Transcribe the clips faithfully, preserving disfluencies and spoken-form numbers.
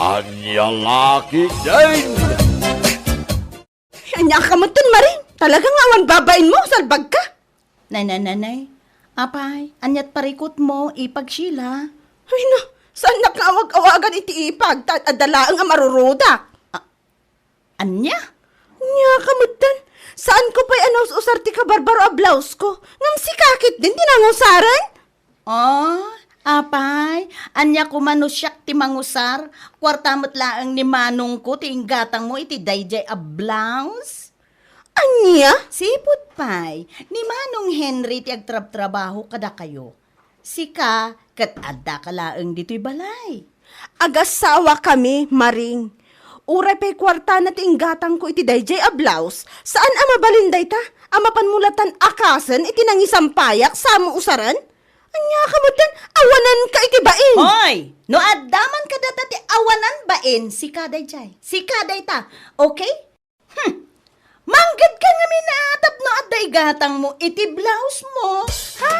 Ania la ketdin? Ania ka metten, Maring? Talaga nga awan babainmo, salbag ka. Nay, nay, nay, nay. Apay, aniat parikutmo, Ipag Sheila? Ay na, saannak nga awag-awagan iti Ipag, ta adda laeng a maruruda. A-, ania? Ania ka metten? Saanko pay a naus-usar ti kabarbaro a blouse ko. Ngem sika ketdin ti nangusaren? Oh, apay, ania koma no siak ti mangusar? Kuarta met laeng ni manongko ti inggatangmo iti daydiay a blouse. Ania? Sipud pay, ni Manong Henry ti agtrabtrabaho kadakayo. Sika, ket addaka laeng ditoy balay. Agasawakami, Maring. Uray pay kuartana ti inggatangko iti daydiay a blouse, saan a mabalin dayta? A mapanmo latan akasen iti nangisampayak samo usaren? Ania ka metten, awananka iti bain? Hoy! No adda man kadata ti awanan bain, sika daydiay. Sika dayta. Okay? Hmm. Mangged ka ngamin a tapno adda igatangmo iti blouse mo, ha?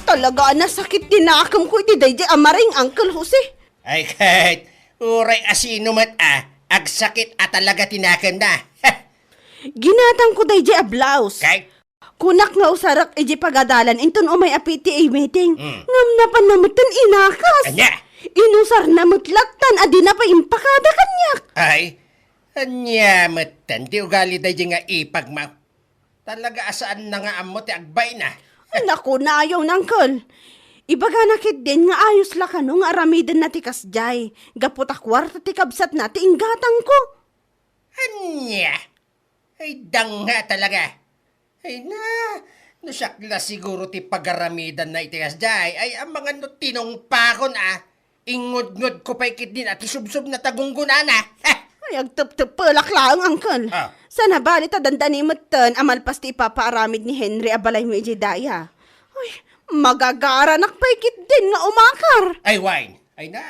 Talaga a nasakit ti nakemko iti daydiay a Maring, Uncle Jose. Ay, ket, uray a sino met a, agsakit a talaga ti nakemna. Ginatangko daydiay a blouse. Kay? Kunak nga usarek idiay pagadalan inton umay a P T A meeting. Mm. Ngem napanna metten inakas. Ania? Inusarna met lattan a dina pay impakada kaniak. Ay, ania metten ti ugali daydiay nga Ipagmo? Talaga a saanna nga ammo ti agbaina. Naku, nayaw, Uncle. Ibagana ketdin nga ayos la kano nga aramidenna ti kasdiay, gapu ta kuarta ti kabsatna ti inggatangko. Ania? Ay, danga talaga. Ay na, no siak la siguro ti pagaramidanna iti kasdiay, ay amangan no tinungpakon a, ingngudngudko pay ketdin a ti subsobna ta gunggonana. Ay, agteptepelak laeng, Uncle. Ah. Saan a bali ta dandani metten a malpas ti ipapaaramid ni Henry a balaymo idiay daya. Ay, magagaranak pay ketdin nga umakar. Ay, wen. Ay na,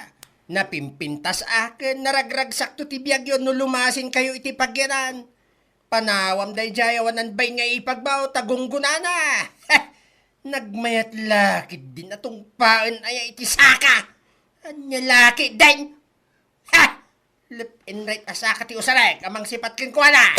napimpintas a ken naragragsakto ti biagyo no lumasinkayo iti pagyanan. Panawam daydiay awanan bain nga Ipagmo ta gunggonana. Nagmayat la ketdin a tungpaen aya iti saka. Ania la ketdin? Ha! Left and right a saka ti usarek a mangsipat kenkuana.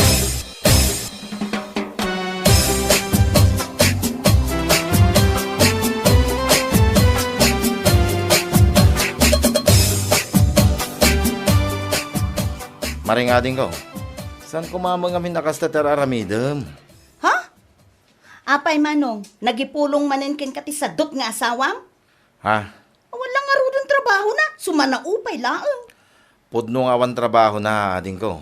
Maring adingko, saan koma met ngamin a kasta ti ar-aramidem? Ha? Apay, Manong, nagipulong manen kenka ti sadut nga asawam? Ha? Awan la ngaruden trabahona, sumanaupay laeng. Pudno nga awan trabahona, adingko.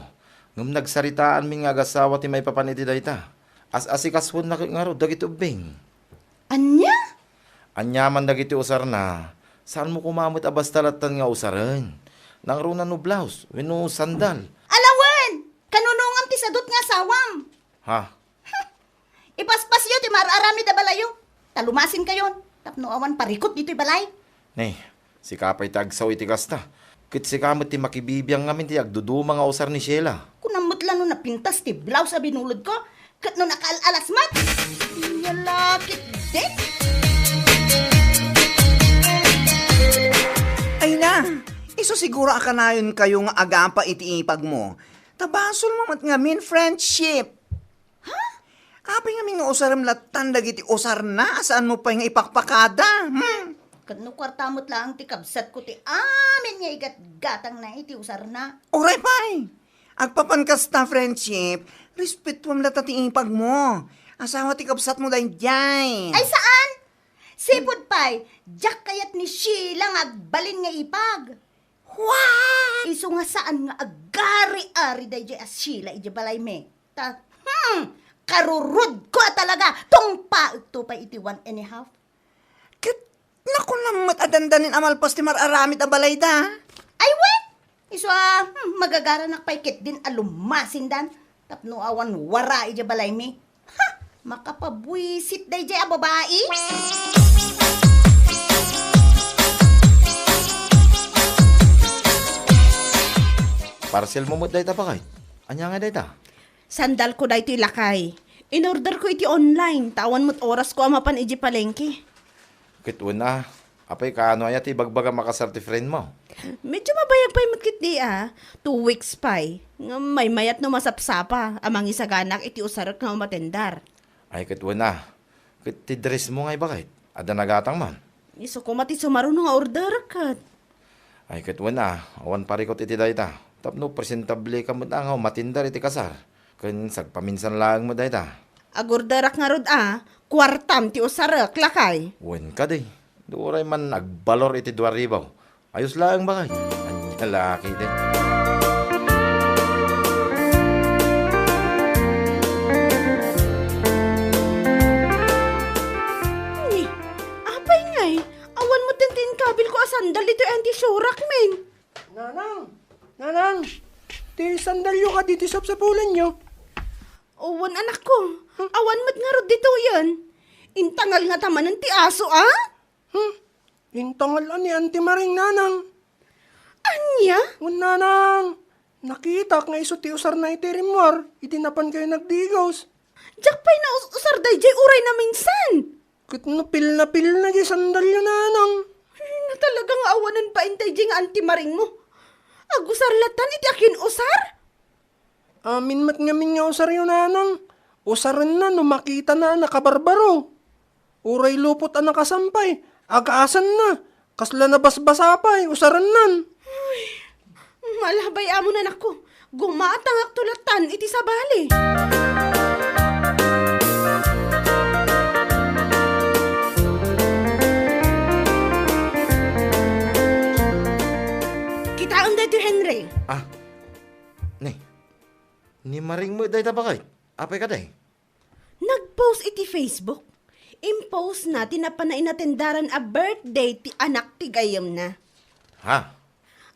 Ngem nagsaritaanmin nga agasawa ti maipapan iti dayta. As-asikasuenna ket ngarud dagiti ubbing. Ania? Aniaman dagiti usarna, saanmo koma met a basta lattan nga usaren. Nangruna no blouse wenno sandal. Ala wen! Kanunongam ti sadut nga asawam. Ha? Ipaspasyo ti mar-aramid a balayyo, ta lumasinkayon tapno awan parikut ditoy balay. Ne, sika pay ti agsao iti kasta. Ket sika met ti makibibiang ngamin ti agduduma nga usar ni Sheila. Kunam met la no napintas ti blouse a binulodko, ket no nakaal-alas met. Ania la ketdin? Ay na, isu siguro a kanayonkayo nga agapa iti Ipagmo. Ta basolmo met ngamin, friendship. Ha? Apay ngamin nga usarem lattan dagiti usarna a saanmo pay nga ipakpakada? Hmm? Ket no kuarta met laeng ti kabsatko ti amin nga igatgatangna iti usarna. Uray pay! Agpapan kasta, friendship, respetuem latta ti Ipagmo. Asawa ti kabsatmo daydiay. Ay, saan? Sipud pay, diak kayat ni Sheila nga agbalin nga Ipag. What? Isu nga saan nga agari-ari daydiay a Sheila idiay balaymi. Ta, hmm, karurudko a talaga, tungpaekto pay iti one and a half. Ket nakunam met a dandanin a malpas ti mar-aramid a balayda. Ay, wen! Isu a, hmm, magagaranak pay ketdin a lumasindan tapno awan wara idiay balaymi. Ha! Makapabuisit daydiay a babai! Parcel mo met dayta, bakay? Ania nga dayta? Sandal ko daytoy, lakay. In-order ko iti online, ta awan met oras ko a mapan idiay palengke. Ket wen a, apay, kaano aya ti ibagbagam a kasar ti friend mo? Medyo mabayag pay met ketdi a, two weeks pay. Ngem maymayat no masapsapa a mangisaganak iti usarek nga umatendar. Ay, ket wen a, ket ti dress mo nga ibaket, adda nagatang man? Isu koma ti sumaruno nga orderek ket. Ay, ket wen a, awan parikut iti dayta. Tapno presentable ka met a nga umatendar iti kasar. Ken sagpaminsan laeng met dayta. Agorderak ngarud a, kuartam ti usarek, lakay. Wen kadi. Uray man agbalor iti dua ribu. Ayos laeng, bakay. Ania la ketdi. Ni, apay ngay, awan met ti inkabilko a sandal ditoy anti surak, men. Nanang! Nanang! Ti sandalyo kadi ti sapsapulanyo. Wen, anakko. Huh? Awan met ngarud ditoyen. Intangal ngata manen ti aso, a? Hmm? Intangal a ni Auntie Maring, nanang. Ania? Wen, nanang. Nakitak nga isu ti usarna iti rimmuar, idi napankayo nagdigos. Diak pay naus-usar daydiay uray naminsan. Ket napilnapilna diay sandalyo, nanang. Ay, na talaga nga awanen bain daydiay nga Auntie Maringmo. Agusar latan iti akin-usar? Amin met ngamin nga usaryo, nanang. Usarenna no makitana a nakabarbaro. Uray lupot a nakasampay, agasanna. Kasla nabasbasa pay, usarennan. Ay, malabay amon, anakko. Gumatangakto latan iti sabali. Kitaem daytoy, Henry. Ah, ni, ni Maring met dayta, bakay? Apay kadi? Nag-post iti Facebook. Impostna ti napanna inatendaran a birthday ti anak ti gayyemna. Ha?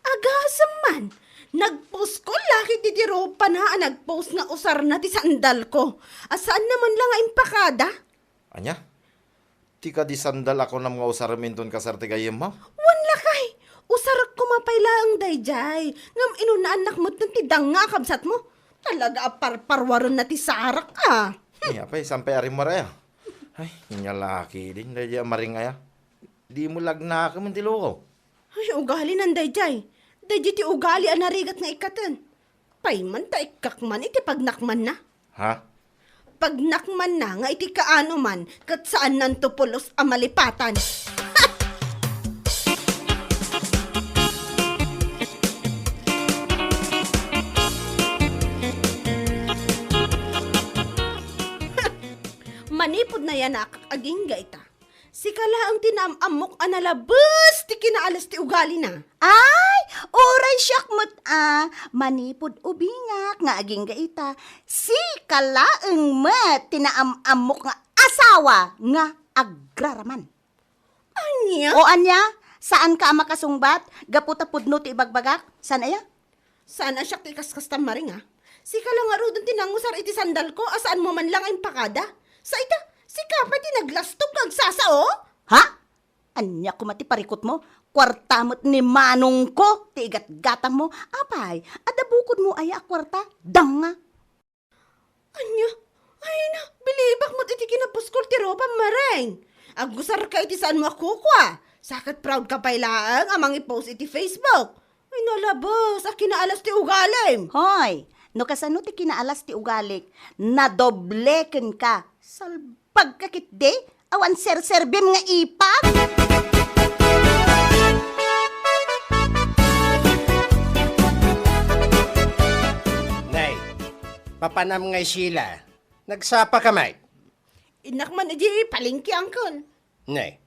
Agasem man, nagpuskol la ketdi ti ropana a nagpost nga usarna ti sandalko, a saanna man la nga impakada. Ania? Ti kadi sandal a kunam nga usarem inton kasar ti gayyemmo? Wen, lakay, usarek koma pay laeng daydiay, ngem inunaannak metten ti danga a kabsatmo. Talaga a parparwarenna ti sarak a. Nia pay, saan pay a rimmuar aya? Ay, ania la ketdin daydiay a Maring aya. Dimo lagnaken ti luko. Ay, ugalinan daydiay. Daydiay ti ugali a narigat nga ikkaten. Pay man ta ikkak man iti pagnakmanna. Ha? Pagnakmanna nga iti kaano man ket saannanto pulos a malipatan. Manipud nayanak, agingga ita. Sika laeng ti naam-ammok a nalabes ti kinaalas ti ugalina. Ay, uray siak met a, manipud ubingak nga agingga ita, sika laeng met ti naam-ammok nga asawa nga agraraman. Ania? O ania? Saanka a makasungbat gapu ta pudno ti ibagbagak? Saan aya? Saan a siak ti ikaskastam, Maring, a? Sika la ngaruden ti nangusar iti sandalko a saanmo man la nga impakada. Sa ita, sika pay ti naglastog nga agsasao? Ha? Ania koma ti parikutmo? Kuarta met ni manongko ti igatgatangmo. Apay, adda bukodmo aya a kuarta? Danga. Ania? Ay na, bilibak met iti kinapuskol ti ropam, Maring. Agusarka iti saanmo a kukua. Sa ket proud ka pay laeng a mangipost iti Facebook. Ay, nalabes a kinaalas ti ugalim. Hoy, no kasano ti kinaalas ti ugalik, nadoble kenka. Salbag ka ketdi, awan serserbim nga ipag. Nay, papanam ngay, Sheila. Nagsapa ka met? Innak man idiay palengke, uncle. Nay,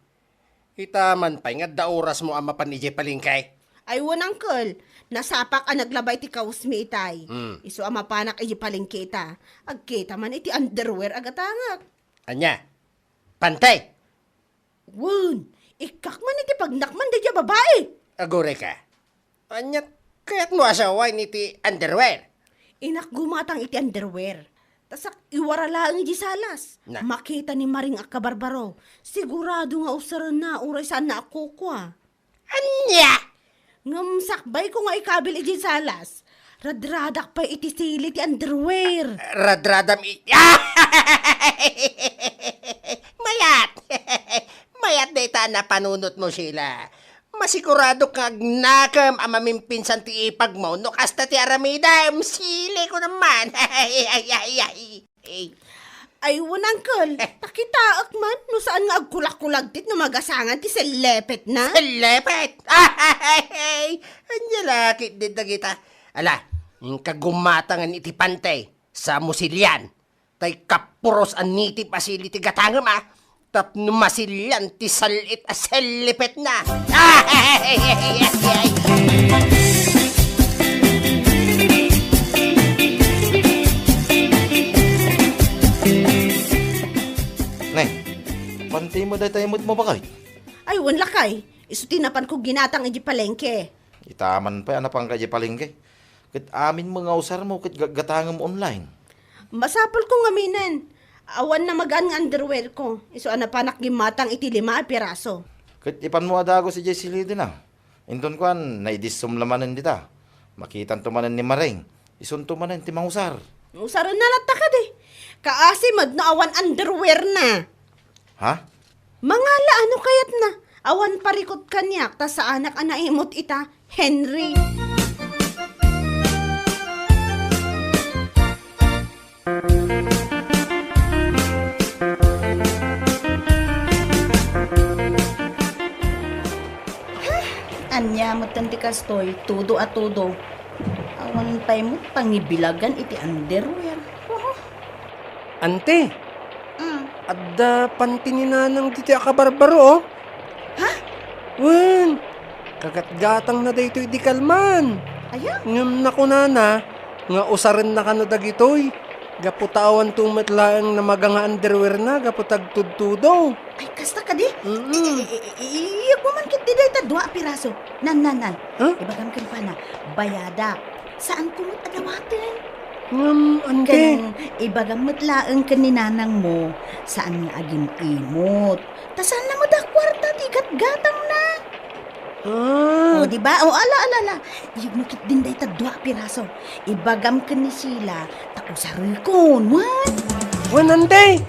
ita man pay nga adda orasmo a mapan idiay palengke? Ay, wen, uncle. Nasapak a naglaba iti kawesmi itay. Hmm. Isu a mapanak idiay palengke ita. Agkita man iti underwear a gatangak. Ania? Pantay? Wen, ikkak man iti pagnakman daydiay a babai. Aguray ka. Ania kayatmo a sawen iti underwear? Innak gumatang iti underwear. Ta sak-iwara laeng idiay salas. Na. Makita ni Maring a kabarbaro. Sigurado nga usarenna uray saanna a kukua. Ania? Ngem sakbayko nga ikabil idiay salas. Radradak pay iti sili ti underwear. Radradam i-, mayat! Mayat dayta napanunotmo, Sheila. Masiguradok nga agnakem a mamimpinsan ti ipagmo no kasta ti aramidem. Sili ko naman. Ay, ay, ay, ay. Ay. Ay, wen, Uncle. Eh. Ta kitaek man no saan nga agkulagkulagtit no magasangan ti sellepetna. Sellepet? Ay, ania la ketdi dagita. Ala, inka gumatangen iti pante. Sa musilian. Tay kapuros a nitib a sili ti gatangem, a. Tapno masilian ti sal-it a sellepetna. Ay, ay, ay, ay, ay. Ne, pantimo dayta imutmo, baket? Ay, wen, lakay. Isu ti napanko ginatang iti palengke. Ita man pay a napanka iti palengke. Ket amin met nga usarmo ket gatgatangem online. Masapulko ngaminen. Awan namagaan nga underwear ko. Isu a napanak gimmatang iti lima a piraso. Ket ipanmo a dagus idiay silidina. Inton kuan, naidissom la manen dita. Makitanto manen ni Mareng. Isunto manen ti mangusar. Usarenna latta kadi. Kaasi met no awan underwear na. Ha? Mangala, ano kayatna? Awan parikut kaniak ta saanak a naimut ita, Henry. Ania metten ti kastoy, tudo a tudo. Awan pay met pangibilagan iti underwear. Ante, mm, adda panti ni Nanang ditoy a kabarbaro, oh. Ha? Wen, kagatgatangna daytoy idi kalman. Aya? Ngem nakunana nga usarenna kano dagitoy. Gapu ta awan to met laeng namaga nga underwear na gapu ta agtudtudo. Ay, kasta kadi? Mm-mm. I-, i-, i-, iyegmo man ketdi dayta dua a piraso. Nan, nan, nan. Huh? Ibagam kenkuana, bayadak. Saanko met a dawaten. Ngem, ante. Ken ibagam met laeng ken ni nanangmo, saan nga agim-imot. Ta saanna met a kuarta ti igatgatangna. Ah. O, di ba? O, ala, ala, ala. Iyegmo ketdin dayta dua a piraso. Ibagam ken ni Sheila, ta usarekon. Wen? Wen, ante.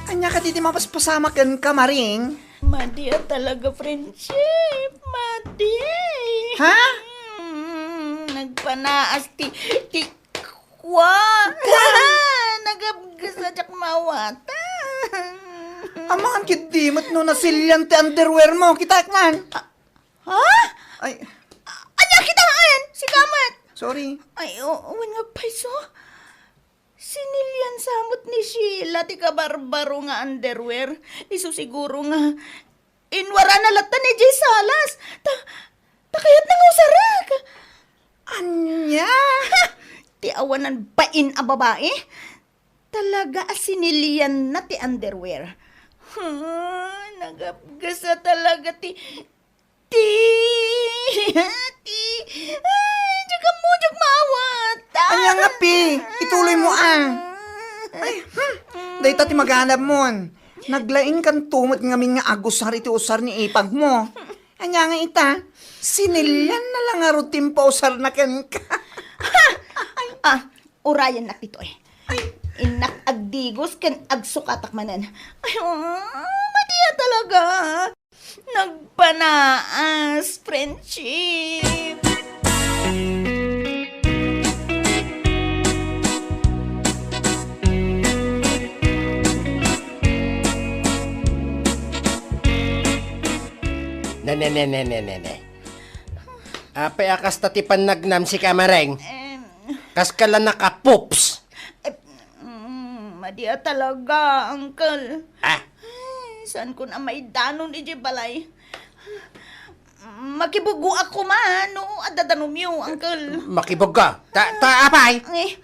Ania kadi ti mapaspasamak kenka, Maring? Madi a talaga, friendship. Madi. Ha? Mm, nagpanaas ti, ti, kwa. Kwa? Nagabgas a diak maawatan. Amangan ketdi met no nasilian ti underwear mo. Kitaek man. Ah, Ha? Ay. Ania kitaen? Sika met. Sorry. Ay, o-, wen nga payso. Sinilian sa met ni Sheila ti kabarbaro nga underwear. Isu siguro nga inwarana latta idiay salas. Ta, ta kayatna nga usarek. Ania? Ha! Ti awanan bain a babai. Talaga a sinilianna ti underwear. Ha, nagabgas a talaga ti Ti, ti, ay, diak ammo, diak maawatan. Ania nga, Pi? Ituloy mo, ah. Ay, hmm. Dayta ti maganabmon. Naglaingkanto met ngamin nga agusar iti usar ni ipagmo. Ania nga ita? Sinilianna la ngarud ti impausarna kenka. Ah, urayennak ditoy. Ay. Innak agdigos ken agsukatak manen. Ay, ah, madi a talaga. Nagpanaas, friendship. Ne, ne, ne, ne, ne, ne, ne. Apay a kasta ti pannagnam, sika, Mareng? Em. Kaska la nakapups. Eh, mm, madi a talaga, Uncle. Ah? Ay, saanko a maidanon idiay balay? Makibuggoak koma no adda danumyo, Uncle. Makibuggo? Ta, ta, apay? Eh,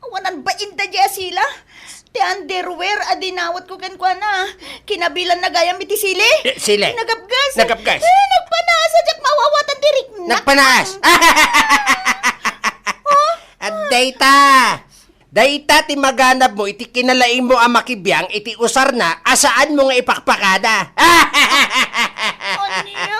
awanan bain daydiay a sila. Ti underwear a dinawatko kenkuana. Kinabilanna gayam iti sili. Eh, sili. Nagabgas. Nagabgas. Eh, nagpanaas a diak maawatan ti riknak. Nagpanaas. Oh? Adda ita. Dayta ti maganabmo iti kinalaingmo a makibiang iti usarna a saanmo nga ipakpakada. Ania?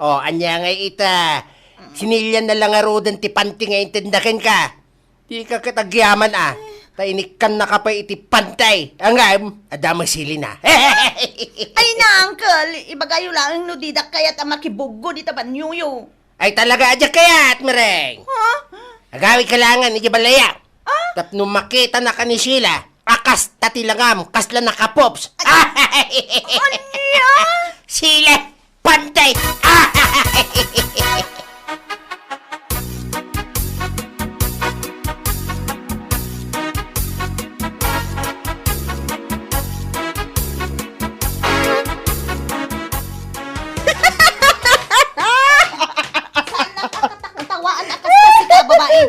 O, ania ngay ita? Sinilianna la ngaruden ti panti nga intedna kenka. Dika ket agyaman a. Ta inikkannaka pay iti pantay. Ngem, adda met silina. Ay na, uncle, ibagayo laeng no didak kayat a makibuggo dita banioyo. Ay talaga, adda kayat, Mereng. Ha? Agawidka laengen iti balay a. Ah? Tapno makitanaka ni Sheila, a kasta ti langam, kasla nakapops. Ania? Sheila, pantay! Saan nakakatawaan a kasta sika, babai?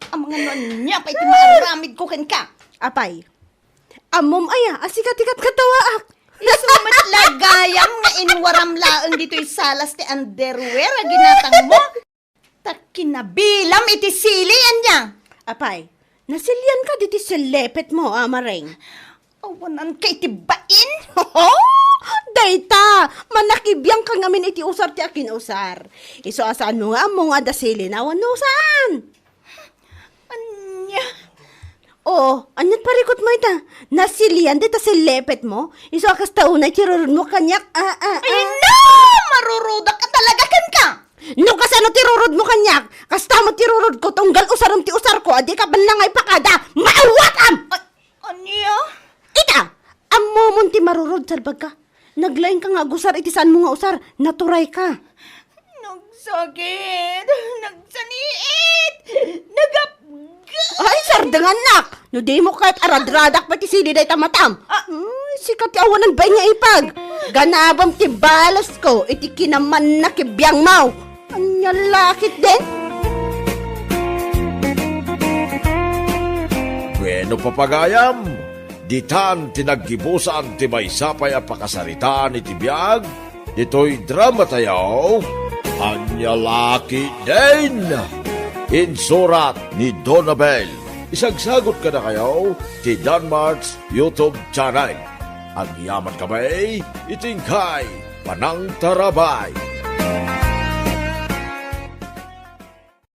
Amangan no ania pay ti maaramidko kenka. Apay, ammom aya a sika ti katkatawaak? Isu met la gayam nga inwaram laeng ditoy salas ti underwear a ginatangmo. Ta kinabilam iti sili, ania? Apay, nasilianka ditoy sellepetmo, a Mereng? Awananka iti bain? Dayta, manakibiangka ngamin iti usar ti akinusar. Isu a saanmo nga ammo nga adda silina wenno saan? Ania? Oo, ania't parikutmo ita? Nasilian dayta sellepetmo? Isu a kasta unay ti rurudmo kaniak? Ah, ah, ah. Ay, no! Marurudak ka talaga kenka! No kasano ti rurudmo kaniak, kasta met ti rurudko, tunggal usarem ti usarko, a dika man la nga ipakada. Maawatam! A-, ania? Ita, ammomon ti marurod, salbagka. Naglaingka nga agusar iti saanmo nga usar, naturayka. Nagsakit, nagsaniit, nagapga. Ay, sardengannak! No dimo kayat aradradak pay ti sili dayta matam. Ah. Ay, sika ti awanan bain nga ipag. Ganabem ti balosko iti kinamannakibiangmo. Ania la ketdin? Bueno, papagayam, ditan ti naggibusan ti maysa pay a pakasaritaan iti biag ditoy dramatayo, Ania la ketdin? Insurat ni Donabel. Isagsagut kadakayo ti Danmart's YouTube channel. Agyaman kami iti inkay panangtarabay.